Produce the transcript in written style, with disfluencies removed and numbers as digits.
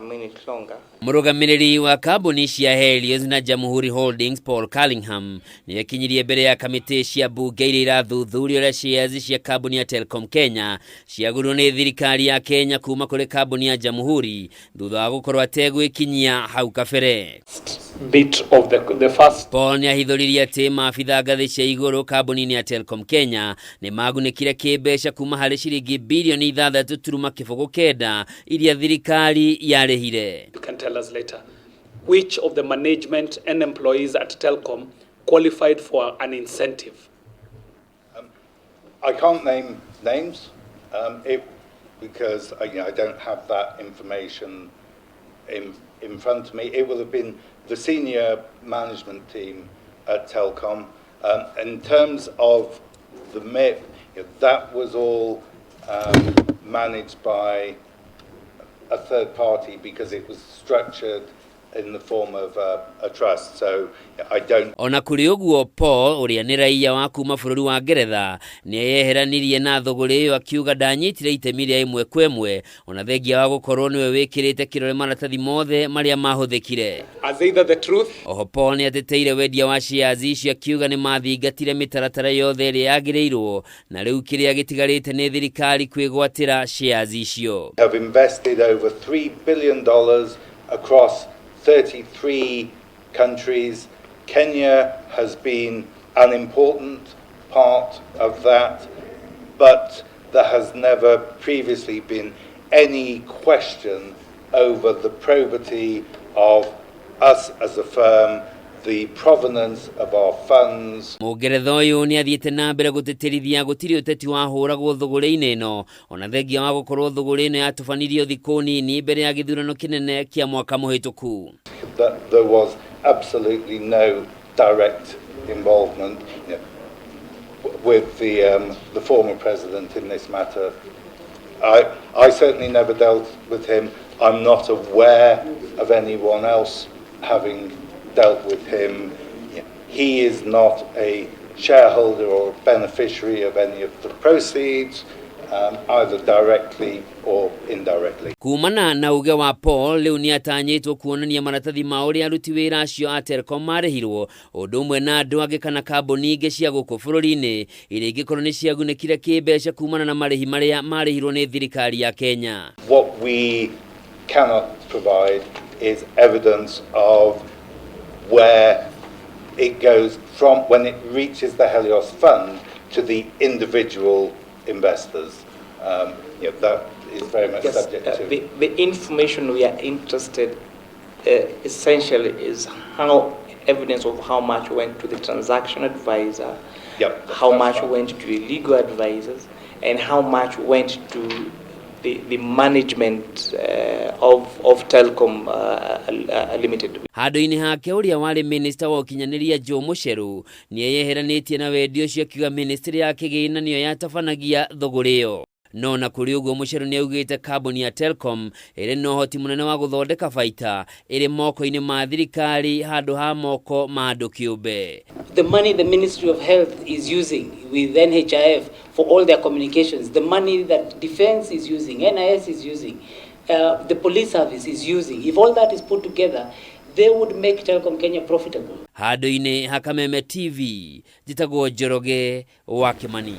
A minute longer. Mũrũgamĩrĩri wa kambuni cia Helios na Jamhuri Holdings Paul Cullingham nĩ ekinyirie mbere ya kamĩtĩ cia mbunge iria irathuthuria ũrĩa shares cia kambuni ya Telcom Kenya ciagũrirwo nĩ thirikari ya Kenya kuma kũrĩ kambuni ya Jamhuri thutha wa gũkorwo ategwĩkinyia hau kabere. Bit of the first. Paul nĩ ahithũririe atĩ maabitha ngathĩ cia igũrũ kambuni-inĩ ya Telcom Kenya nĩ magunĩkire kĩmbeca kuma harĩ ciringi birioni 6.9 iria thirikari yarĩhire. You can tell us later which of the management and employees at Telcom qualified for an incentive. I can't name names because I don't have that information in front of me. It will have been the senior management team at Telcom. In terms of the MIP, that was all managed by a third party because it was structured in the form of a trust. So I don't Ona kũrĩ ũguo, Paul ũrĩa nĩ raiya wa kuma bũrũri wa Ngeretha nĩ eyeheranirie na thũgũrĩ ĩyo akiuga ndanyitire itemi rĩa ĩmwe kwa ĩmwe ona thengia wa gũkorwo nĩwe wĩkĩrĩte kĩrore maratathi mothe marĩa mahũthĩkire. As either the truth Oho Paul nĩ ateteire wendia wa shares icio akiuga nĩ mathingatire mĩtaratara yothe ĩrĩa yagĩrĩirwo na rĩu kĩrĩa gĩtigarĩte nĩ thirikari kwĩgwatĩra shares icio. Have invested over $3 billion across 33 countries. Kenya has been an important part of that, but there has never previously been any question over the probity of us as a firm, the provenance of our funds. Mũngeretha ũyũ nĩ athiĩte na mbere gũtĩtĩrithia gũtirĩ ũteti wahũragwo thũgũrĩ-inĩ ĩno ona thengia wa gũkorwo thũgũrĩ ĩno yatũbanirio thikũ nini mbere ya gĩthurano kĩnene kĩa mwaka mũhĩtũku. That there was absolutely no direct involvement with the former president in this matter. I certainly never dealt with him. I'm not aware of anyone else having dealt with him. He is not a shareholder or beneficiary of any of the proceeds, either directly or indirectly. Kumana na uge wa Paul rĩu nĩ atanyĩtwo kuonania maratathi ma ũrĩa aruti wĩra acio a Telcom marĩhirwo ũndũ ũmwe na andũ angĩ kana kambuni ingĩ cia gũkũ bũrũri-inĩ iria ingĩkorwo nĩ ciagunĩkire kĩmbeca kumana na marĩhi marĩa marĩhirwo nĩ thirikari ya Kenya. What we cannot provide is evidence of where it goes from when it reaches the Helios fund to the individual investors. That is very much subject to The information we are interested essentially is how evidence of how much went to the transaction advisor, how That's much fine. Went to the legal advisors, and how much went to the management of Telcom Limited. Handũ-inĩ hake ũrĩa warĩ minista wa ũkinyanĩria Joe Mucheru nĩ eyeheranĩtie na wendia ũcio akiuga ministry ya kĩgĩna nĩyo yatabanagia thũgũrĩ ĩyo. No na kũrĩ ũguo Mucheru nĩ augĩte kambuni ya Telcom ĩrĩ na ũhoti mũnene wa gũthondeka baita ĩrĩ moko-inĩ ma thirikari handũ ha moko ma andũ kĩũmbe. The money the Ministry of Health is using with NHIF for all their communications, the money that Defense is using, NIS is using, the police service is using, if all that is put together, they would make Telcom Kenya profitable. Handũ-inĩ ha Kameme TV njĩtagwo Njoroge wa Kimani.